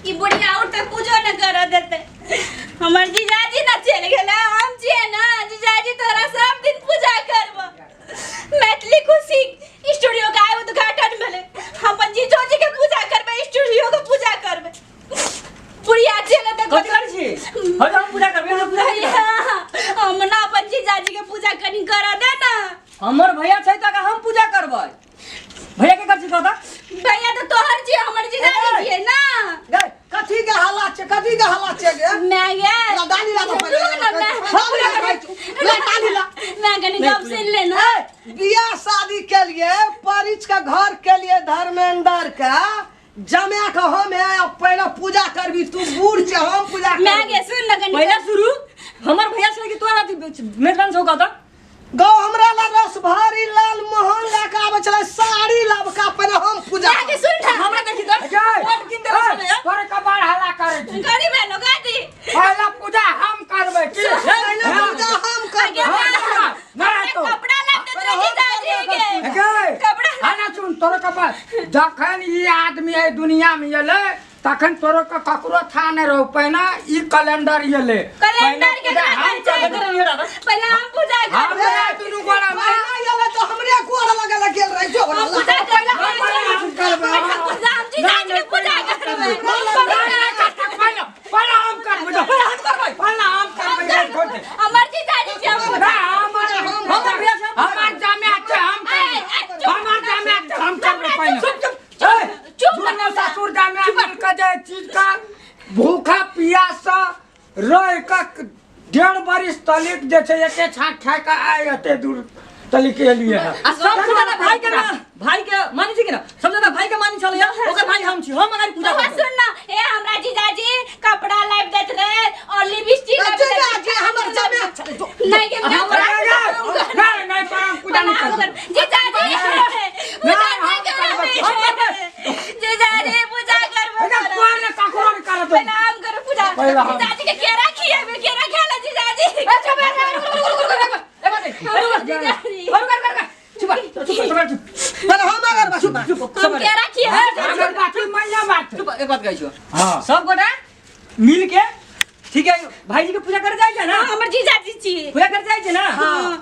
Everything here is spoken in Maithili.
ई बुढ़िया और तक पूजो न कर देते। हमर जीजाजी न चलि गेलै, हम छियै ना जीजाजी, तोरा सब दिन पूजा करब। मैथिली खुशी स्टूडियो के आइ उद्घाटन भेलै, हम अपन जीजोजी के पूजा करबै, स्टूडियो के पूजा करबै। बुढ़िया चलि तऽ कथी करै छी? हँ, हम पूजा करबै, हम पूजा करबै। भैया, हम ना अपन जीजाजी के पूजा कनी कर दे ना। हमर भैया छै तऽ हम पूजा करबै। भैया के कर छी कहता? भैया तऽ तोहर छी, हमर जीजाजी छियै ना। गै, कथी के हल्ला छै? कथी के हल्ला छै गे? मैं गे ला डाली ला तो पहिले। रुक ना, मैं हम पूजा करबै। ला डाली ला। मैं कनी गप सुन ले ना। ए, बियाह शादी के लिए परिच के घर के लिए धर्मेंद्र का जमा के हम है, अब पहले पूजा करबी तू, बूढ़ छे, हम पूजा मैं करबी। गे सुन ना कनी। पहला शुरू हमर भैया से कि तोरा अथी मेजबान छौ कहता? गौ, हमरा ला रस भारी लाल मोहन लए के आबै छलै साड़ी लबका, पहले हम पूजा। मैं गे सुन ना। हमरा देखी तऽ कोट किन देलक छलै यार। तोरे कपार हल्ला करै छी। करी मैं लोग दी। पहला पूजा हम करबै की? पहले पूजा हम करबै। आगे हम ना। करबै। नहि तो कपड़ा ला देत रहे जीजाजी के। गे कपड़ा। हाँ ना, सुन, तोरो कपार जखन ई आदमी एहि दुनिया में एलै तखन तोरो के ककरो था नहि रहौ। पहिने ई कैलेंडर एलै। कैलेंडर के पहिले का हम करबै? करबै। पहले हम पूजा हम करबै। दुनू गोरा में पहले एलै तऽ हमरे गोर लगे लग गेल रहै जो। हम पूजा करबै। हम करबै। पहले पूजा हम जीजाजी के पूजा करबै। पहिले पहिले हम करबै, पहले हम करबै। पहिले हम करबै यार, छोड़ दे। हमर जीजाजी छै, हम ना, पूजा। हमर हमर भैया छै, हम हमर जामे छै, हम ए, करबै। ए, चुप। हमर जामे छै, हम करबै पहिने। चुप चुप। ए, चुप। दुनू ससुर जामे मिल के जे चीज का भूखा पियास रह के 1.5 बरिस तलिक जे छै एके छाक खाय के आइ एते दूर तलिक एलिए है। आ सबसे ज्यादा भाई के ना, भाई के मानी छी कि ना? सबसे ज्यादा भाई के मानी छलै यार, ओकर भाई हम छी, हम अगाडि पूजा तोहर करबै। सुन ना, ए हमरा जीजाजी कपड़ा लाइब देत रहे और लिपस्टिक लाइब देत रहे। जीजाजी हमर जमे छलै जो। नहीं के मैं नहीं नहीं नहीं, पर हम पूजा नहीं करबै। जीजाजी पूजा नहीं करबै। जीजाजी पूजा करबै। एकर कोई ने ककरो नहीं करत। पहले हम करू पूजा। पहले हम। जीजाजी के केरा खिएबे, केरा खा ले जीजाजी। ए, चुप, ए, रुक रुक रुक रुक रुक, एक बात, रुक जीजाजी रुक रुक रुक, चुप चुप चुप चुप। पहले हम अगर चुप चुप। हम केरा खिएबे। अगर बाकी मैया बात। चुप, एक बात कहै छियौ। हाँ। सब गोटा मिल के, ठीक है, भाईजी के पूजा करे जाइ छै ना? हमर जीजाजी छी। पूजा करे जाइ छै ना? हाँ।